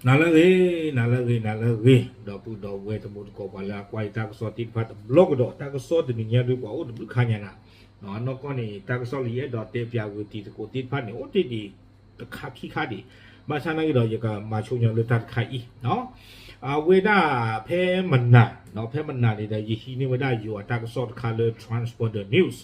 နၤလၢအဂ့ၤ, နၤလၢအဂ့ၤ, နၤလၢအဂ့ၤ, ဒီပုၢ်ဒီဝဲၢ်တံၤသကိး ပှၤလၢအကွၢ်ယတၢ်ကစီၣ်သ့ၣ်တဖၣ်တဘျီကဒီး, တၢ်ကစီၣ်တနံၤညါဒုး ပှၤအိၣ်တဘျုးခါညါနၤ, နီၢ်ကီၢ်န့ၣ် တၢ်ကစီၣ်လၢယအဲၣ်ဒိးတဲပၠးဂုာ်တံၤသကိးသ့ၣ်တဖၣ်န့ၣ် အိၣ်တ့ၢ်ဒံး တခါခံခါဒံး, ဘၣ်ဆၣ်နာ်က့ဒီး ယကမၤဆိညါလၢတၢ်တခါအံၤ, အဝဲဒၣ် ဖဲမနၤ, ဖဲမနၤန့ၣ်ဒီး ယဟံးန့ၢ်ဝဲဒၣ်ယိၤအတၢ်ကစီၣ်တခါလၢ Transporter News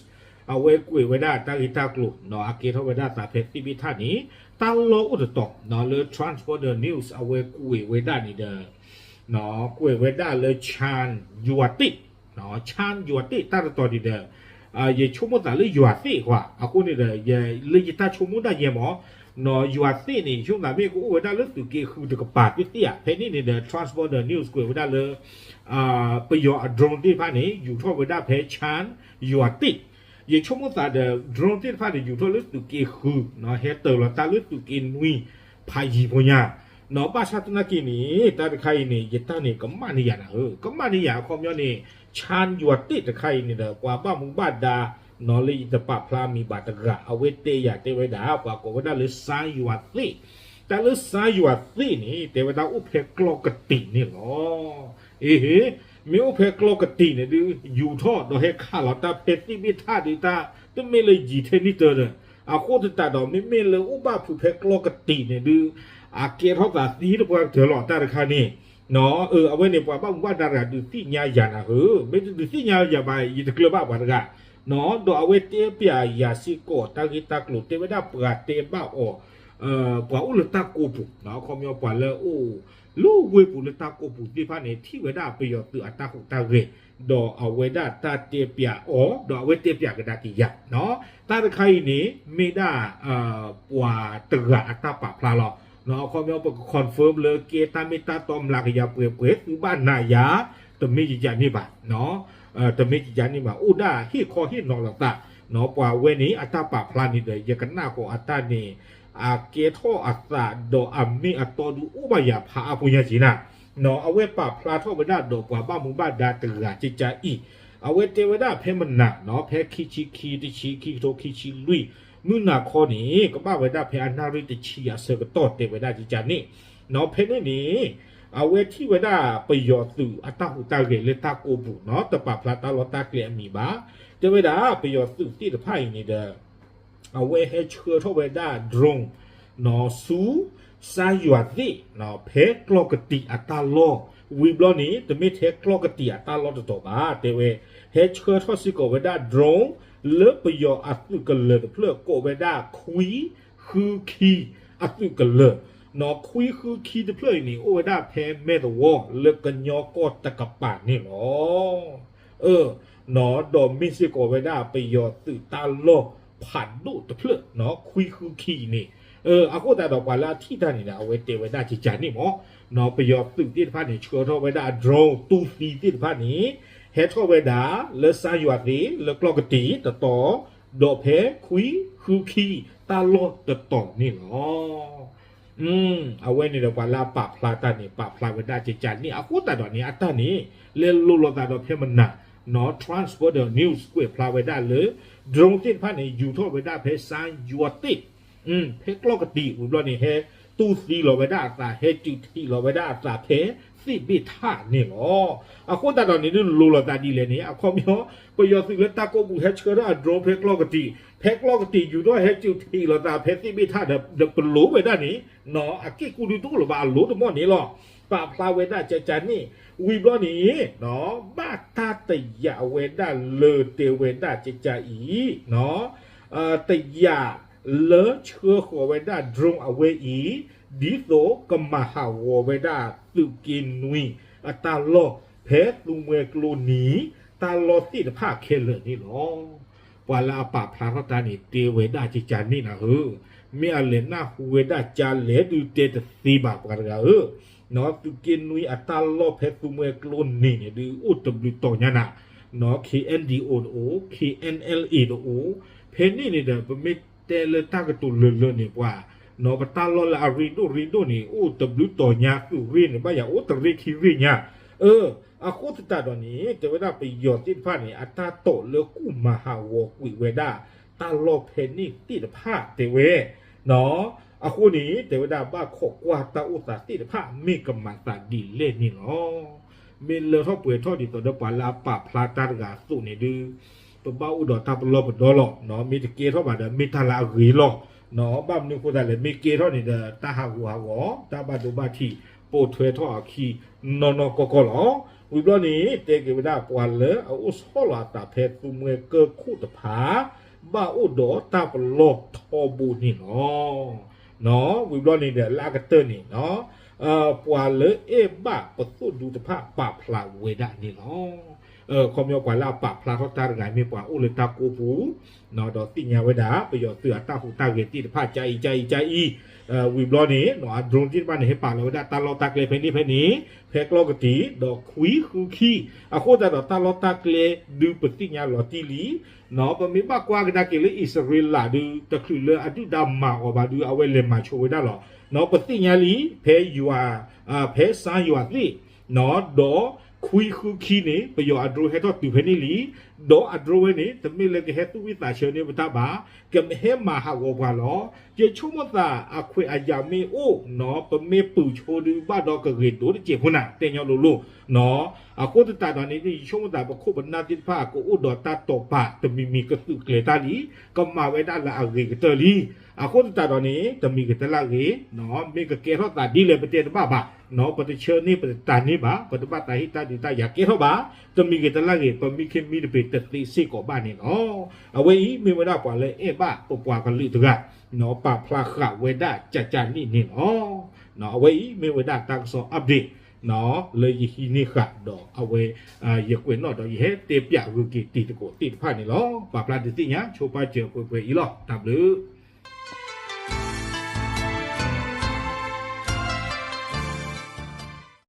အဝဲကွဲးဝဲဒၣ်တၢ်ဂ့ၢ်တၢ်ကျိၤ, အကဲထီၣ်ဝဲဒၣ်သးဖဲသ့ၣ်ဘ့ၣ်ထၣ်န့ၣ် တၢ်လီၢ်အိၣ်တတီၤ, လၢ Transporter News အဝဲကွဲးဝဲဒၣ်န့ၣ်ဒီး ကွဲးဝဲဒၣ်လၢ Chan ယွၤသ့ၣ်, Chan ယွၤသ့ၣ်တၢ်တတီၤန့ၣ်ဒီး ယဆိကမိၣ်သးလၢယွၤသ့ၣ်ကွၢ်, အဃိန့ၣ်ဒီး လၢယတၢ်ဆိကမိၣ်ဒၣ်ယဲမး, ယွၤသ့ၣ်န့ၣ် ယဆိကမိၣ်သးမ့ၢ်ကအိၣ်ဝဲဒၣ်လၢသုးက့ဃုတကပၤသ့ၣ်သ့ၣ်ဧါ, ဖဲန့ၣ်န့ၣ်ဒီး Transporter News ကွဲးဝဲဒၣ်လၢ ပယီၤအ drone သ့ၣ်တဖၣ်န့ၣ် ယူၤထီၣ်ဝဲဒၣ်ဖဲ Chan ယွၤသ့ၣ်, ယဆိကမိၣ်သးဒီး drone သ့ၣ်တဖၣ်န့ၣ် ယူၤထီၣ်လၢသုးက့ဃု, ဟဲတၢၤလီၤတၢ်လၢသုးက့နွံ ဖးယံၤဖိညါ, ဘၣ်ဆၣ်သနာ်က့န့ၣ် တၢ်တခါအံၤန့ၣ် ယတၢ်န့ၣ် ကမၣ်န့ၢ်ယၤနၤဧၢ, ကမၣ်န့ၢ်ယၤအခီပညီန့ၣ် Chan ယွၤသ့ၣ်တခါအံၤန့ၣ်ဒီး ပှၤဘၣ်မူဘၣ်ဒါ လၢယတပာ်ဖျါမံၤဘၣ်တဂၤ အဝဲတဲယၤတဲဝဲဒၣ် ပှၤကိးဝဲဒၣ်လၢ စၢ်ယွၤသ့ၣ်, တၢ်လၢ စၢ်ယွၤသ့ၣ်န့ၣ် တဲဝဲဒၣ်အိၣ်ဖဲကျီၢ်ကတံာ်န့ၣ်လီၤ. အ့ဟ့, မ့ၢ်အိၣ်ဖဲကျီၢ်ကတံာ်န့ၣ်ဒုး ယူၤထီၣ်ဒီးဟဲခးလီၤတၢ်ဖဲသ့ၣ်ဘ့ၣ်ထၣ်ဒုး တၢ်တမ့ၢ်လၢယံာ်ထဲနံၣ်တၢဒီး, အဃိသတးဒီး မ့မ့ၢ်လၢအိၣ်ဘၣ်ဖုးဖဲကျီၢ်ကတံာ်န့ၣ်ဒုး အကဲထီၣ်သးသံတပှၢ်ကတၢၢ်လီၤ တၢ်တခါန့ၣ် အဝဲန့ၣ် ပှၤဘၣ်မူဘၣ်ဒါတဂၤဒုးသ့ၣ်ညါယၤနၤဧၢ, မ့ၢ်တဒုးသ့ၣ်ညါယၤဘၣ် ယတကျၢၤဘၣ်ပှၤတဂၤ, ဒီးအဝဲတဲပၠးယၤစ့ၢ်ကီး တၢ်ဂ့ၢ်တၢ်ကျိၤတဲဝဲဒၣ်ပှၤတဲဘၣ်အီၤ, ပှၤအိၣ်လၢတၢ်ကိးပူၤ, အခီပညီပှၤလၢအိၣ်လၢဝ့ၢ်ပူၤလၢတၢ်ကိးပူၤသ့ၣ်တဖၣ်န့ၣ် ထံၣ်ဝဲဒၣ်ပယီၤသုးအတၢ်ဟူးတၢ်ဂဲၤ, ဒီးအဝဲဒၣ်တၢ်တဲပၠးအီၤ ဒီးအဝဲတဲပၠးကဒါက့ၤယၤ, တၢ်တခါအံၤန့ၣ် မ့ၢ်ဒၣ် ပှၤတဂၤအတၢ်ပာ်ဖျါလီၤ. အခီပညီပက confirm လၢကဲတၢ်မ့ၢ်တၢ်တီမျးကယၤပှဲၤပှဲၤ သုဘၣ်နာ်ယၤ, တမ့ၢ်ယယၤန့ၣ်ဘၣ်, တမ့ၢ်ယယၤန့ၣ်ဘၣ် အိၣ်ဒၣ်ဟ့ၣ်ခီဟ့ၣ်နီၤလိာ်သး, ပှၤဝဲန့ၣ် အတၢ်ပာ်ဖျါန့ၣ်ဒီး ယကနၣ်ဃီၤအတၢ်န့ၣ် အကဲထီၣ်အသးဒီးအမ့ၢ်အတီဒုးအိၣ်ဘၣ်ယၤဖးအါဖိညါက့ၤနၤ, အဝဲပာ်ဖျါထီၣ်ဝဲဒၣ်ဒီးပှၤဘၣ်မူဘၣ်ဒါတဂၤကကါအံၤ, အဝဲတဲဝဲဒၣ်ဖဲမနၤ, ဖဲခံဆံခံ တဆံ ခံကထိခံဆံလွံၢ် မုၢ်နၤခီန့ၣ် ကဘၣ်ဝဲဒၣ်ဖဲအနၣ်ရံၣ်တဆံအဆၢကတီၢ်တဲဝဲဒၣ်ကကါန့ၣ်, ဖဲန့ၣ်န့ၣ် အဝဲထံၣ်ဝဲဒၣ်ပယီၤသုးအတၢ်ဟူးတၢ်ဂဲၤလၢတၢ်ကိးပူၤနီၤ, တပာ်ဖျါတၢ်လီၢ်တၢ်ကျဲအမံၤဘၣ်, တဲဝဲဒၣ်ပယီၤသုးသ့ၣ်တဖၣ်အံၤန့ၣ်ဒီး အဝဲဟဲဆှၢထီၣ်ဝဲဒၣ် drone နီၤ ဆူ စၢ်ယွၤသ့ၣ် ဖဲကျီၢ်ကတံာ်အတၢ်လီၢ်, ဝံၤဘျီန့ၣ် တမ့ၢ်ထဲကျီၢ်ကတံာ်အတၢ်လီၢ်တတီၤဘၣ်, တဲဝဲ ဟဲဆှၢထီၣ်စ့ၢ်ကီးဝဲဒၣ် drone လၢပယီၤအသုးကလၢၤတဖျၢၣ် ကိးဝဲဒၣ် ခွံဃုခံ အသုးကလၢၤ, နီၤ ခွံဃုခံတဖျၢၣ်အံၤန့ၣ် အိၣ်ဝဲဒၣ်ဖဲမဲၢ်သဝီ လၢကညီကီၢ်တကပၤန့ၣ်လီၤ. အၢ နီၤ ဒီးမ့ၢ်စ့ၢ်ကီးဝဲဒၣ်ပယီၤသုးတၢ်လီၢ်ဖးဒိၣ်တဖျၢၣ်နီၤ ခွံဃုခံအံၤန့ၣ်, အဃိသတးဒီးပှၤလၢအထံၣ်တၢ်န့ၣ်ဒီး အဝဲတဲဝဲဒၣ်ကကါန့ၣ်မး, နီၤ ပယီၤသုးသ့ၣ်တဖၣ်န့ၣ် ဆှၢထီၣ်ဝဲဒၣ်အ drone တူၢ်သံသ့ၣ်တဖၣ်န့ၣ် ဟဲထီၣ်ဝဲဒၣ်လၢစၢ်ယွၤသ့ၣ် လၢကျီၢ်ကတံာ်တတီၤ, ဒီးဖဲခွံဃုခံတၢ်လီၢ်တတီၤန့ၣ်လီၤ. အဝဲန့ၣ်ဒီးပှၤလၢအပာ်ဖျါတၢ်န့ၣ် ပာ်ဖျါဝဲဒၣ်ကကါန့ၣ် အဃိသတးဒီးန့ၣ် အတၢ်န့ၣ် လဲၤလိၤလိာ်သးဒီးဖဲမနၤ, နီၤ Transporter News ကွဲးဖျါဝဲဒၣ်လၢ drone သ့ၣ်တဖၣ်န့ၣ် ယူၤထီၣ်ဝဲဒၣ်ဖဲစၢ်ယွၤသ့ၣ် ဖဲကျီၢ်ကတံာ်ဝံၤဘျီန့ၣ် ဟဲတူၢ်သံလီၤဝဲဒၣ်အသး ဟဲစုးထံးလီၤဝဲဒၣ်အသးဖဲသ့ၣ်ဘ့ၣ်ထၣ်န့ၣ်လီၤ. အဃိသတးဒီးန့ၣ်ဒုး လိၤလိာ်သးဒ်လဲၣ်န့ၣ် အခီပညီ ပယီၤသုးလၢတၢ်ကိးပူၤဟဲဆှၢထီၣ်အ drone ဖဲကျီၢ်ကတံာ်, ဖဲကျီၢ်ကတံာ်ယူၤထီၣ်ဟဲစုးထံးလီၤသးဖဲသ့ၣ်ဘ့ၣ်ထၣ်ဒီး ပလိၤဝဲဒၣ်န့ၣ် နီၤ အက့ၢ်ကူဒုးတအိၣ်လၢၤဘၣ် အလိၤတမီၢ်န့ၣ်လီၤ. ပာ်ဖျါဝဲဒၣ်ကကါန့ၣ် ဝံၤဘျီန့ၣ် ဘၣ်တၢ်တယာ်ဝဲဒၣ်လၢတဲဝဲဒၣ်ကကါအံၤ တယာ်လၢဆှၢဃီၤဝဲဒၣ် drone အဝဲအံၤ ဒ်သိးကမၤဟးဂီၤဝဲဒၣ်သုးက့နွံအတၢ်လီၢ် ဖဲသူမှဲကျိနံၤ တၢ်လီၢ်သ့ၣ်တဖၣ်ခဲလၢာ်န့ၣ်လီၤ. ပှၤလၢအပာ်ဖျါထီၣ်တၢ်န့ၣ် တဲဝဲဒၣ်ကကါန့ၣ်နၤဧၢ, မ့ၢ်အလဲၤနၢ်ဟူဝဲဒၣ်ကလဲၤဒုးတဲတသ့ဘၣ်ပှၤတဂၤဧၢ, နီၤ သုးက့နွံအတၢ်လီၢ်ဖဲသူမှဲကျိနံၤန့ၣ်ဒုး အိၣ်တဘျုးတီၤညါနၤ, နီၤ KNDO တအိၣ်, KNLA တအိၣ်, ဖဲန့ၣ်န့ၣ်ဒီး ပမ့ၢ်တဲလၢတၢ်ကတိၤလၢာ်လၢာ်န့ၣ် ပှၤ နီၤ ပတၢ်လီၢ်လၢအရ့ဒိၣ်ရ့ဒိၣ်န့ၣ် အိၣ်တဘျုးတီၤညါ သုးရ့ၣ်န့ၣ် ဘၣ်ယၤအိၣ်တရ့ၣ်ခံရ့ၣ်ညါ, အၢ အဃိသတးဒီးန့ၣ် တဲဝဲဒၣ်ပယီၤသ့ၣ်တဖၣ်န့ၣ် အတၢ်တိာ်လၢကူၣ်မၤဟးဂီၤကွံာ်ဝဲဒၣ် တၢ်လီၢ်ဖဲန့ၣ်သ့ၣ်တဖၣ်တဲဝဲ, နီၤ အဃိန့ၣ် တဲဝဲဒၣ်ဘၣ်ခိးကွၢ်တၢ်အိၣ်သးသ့ၣ်တဖၣ် မ့ၢ်ကမၤသးဒ်လဲၣ်န့ၣ်လီၤ. မ့ၢ်လၢထီၣ်ပှဲၤထီၣ်ဒ်သိးဒီးပှၤလၢအပာ်ဖျါတၢ်တဂၤအသိးန့ၣ်ဒုး ပဘၣ်အိၣ်ဒီးတၢ်ပလီၢ်ပဒီလီၤ. မ့ၢ်တကဲထီၣ်ဘၣ်ဒီး မ့ၢ်တၢ်လၢအဂ့ၤလီၤ. ဘၣ်မနုၤအဃိသတးလဲၣ်, မ့ၢ်ကဲထီၣ်န့ၣ်ဒီး တၢ်ဟးဂူာ်ဟးဂီၤ တၢ်ဘၣ်ဒိဘၣ်ထံး ပိာ်ထွဲထီၣ်အခံနီၢ်နီၢ်ကီၢ်ကီၢ်လီၤ. ဝံၤဘျီန့ၣ် တဲက့ၤဝဲဒၣ်ပှၤလၢအအိၣ်ဆီလီၤအသးဖဲသူမှဲကၢၢ်ခိၣ်တဖၣ် ဘၣ်အိၣ်ဒီးတၢ်ပလီၢ်ထီဘိန့ၣ်လီၤ. ဝံၤဘျီန့ၣ်ဒီး လၢအကတၢၢ်န့ၣ် ပှၤလၢအဲၣ်ဘၣ်ပသိၣ်ဒူတဖၣ်ပာ်ဖျါဝဲဒၣ်န့ၣ်လီၤ. ခီပညီပှၤလၢအပာ်ဖျါထီၣ်တၢ်တဂၤမ့ၢ်ပှၤအိၣ်လၢတၢ်ကိးပူၤ ဒီးသ့ၣ်ညါဝဲဒၣ် ပယီၤသုးအတၢ်ဟူးတၢ်ဂဲၤသ့ၣ်တဖၣ် ကအံၤ ကအံၤ ကအံၤ ဝံၤဘျီန့ၣ် အdroneသ့ၣ်တဖၣ်န့ၣ် ဟဲပာ်လီၤဝဲဒၣ်တၢ်လီၢ်တၢ်ကျဲဖဲန့ၣ်ဖဲန့ၣ် ဖဲကျီၢ်ကတံၤ ဒီးခွံဃုခံ အဃိသတးဒီးတၢ်လီၢ်တၢ်ကျဲဒုးပသ့ၣ်ညါလီၤတံၢ်လံ. ပမ့ၢ်ဘၣ်ကွၢ်ကဒါက့ၤလၢအံၣ်စရ့လးဒုး တချုးလၢအဒုၣ်ဒါမၤအီၤဘၣ်ဒုး အဝဲလဲၤမၤဆိဝဲဒၣ်လီၤ. ပသ့ၣ်ညါလံ ဖဲယွၤ ဖဲစါယွၤသ့ၣ် ဒီးခွံဃုခံန့ၣ် ပယီၤအdroneဟဲထီၣ်တုၤဖဲန့ၣ်လံ. ဒီးအdroneဝဲန့ၣ် တမ့ၢ်လၢကဟဲသူၣ်ဝံၣ်သးဆၢန့ၢ်ပတၢ်ဘၣ်, ကဟဲမၤဟးဂီၤပှၤလီၤ. ယဆိကမိၣ်သးအခွဲးအယာ်မ့ၢ်အိၣ် ပမ့ၢ်ပုၢ်ဆိဒုးဘၣ်ဒီးကဂ့ၤဒိၣ်တစဲးဖိနၤ တဲညီလိၤလိၤ အဃိသတးဒီးန့ၣ် ယဆိကမိၣ်သးပခိၣ်ပနၢ်သ့ၣ်တဖၣ် ကအိၣ်ဒီးတၢ်တိာ်ပာ်တမံၤမံၤ ကသုးကျဲၤတၢ်လံ, ကမၤဝဲဒၣ်လၢအဂ့ၤကတၢၢ်လံ. အဃိသတးဒီးန့ၣ် တမံၤဂ့ၤတလၢ်ဂ့ၤ မ့ၢ်ကကဲထီၣ်သးဒ်လဲၣ်ပတဲတဘၣ်ဘၣ်, ပတဆၢန့ၢ်ပတတၤန့ၢ်ဘၣ်, ပတဘၣ်သးဟ့ၣ်တၢ်ဒုးတၢ်ယၤကဲထီၣ်ဘၣ်, တမံၤဂ့ၤတလၢ်ဂ့ၤ ပမ့ၢ်ခ့မံတပ့ၤတသ့စ့ၢ်ကီးဘၣ်န့ၣ်လီၤ. အဝဲအံၤမ့ၢ်ဝဲဒၣ်ပှၤလၢအဲၣ်ဘၣ်ပပှၤကလုာ်တဂၤ ပာ်ဖျါဃာ်ဝဲဒၣ်ကကန့ၣ်န့ၣ်လီၤ. အဝဲအံၤမ့ၢ်ဝဲဒၣ်တၢ်ကစီၣ် update လၢယဟံးန့ၢ်ဃာ်ဒီးအဝဲ ယကွဲးနီၣ်ဒီးယဟဲတဲပၠးဂုာ်က့ၤတံၤသကိးသ့ၣ်တဖၣ်န့ၣ်လီၤ. ပာ်ဖျါဒုးသ့ၣ်ညါဆိပာ်စၢၤပှဲၤပှဲၤအံၤလီၤ. တၢ်ဘျုး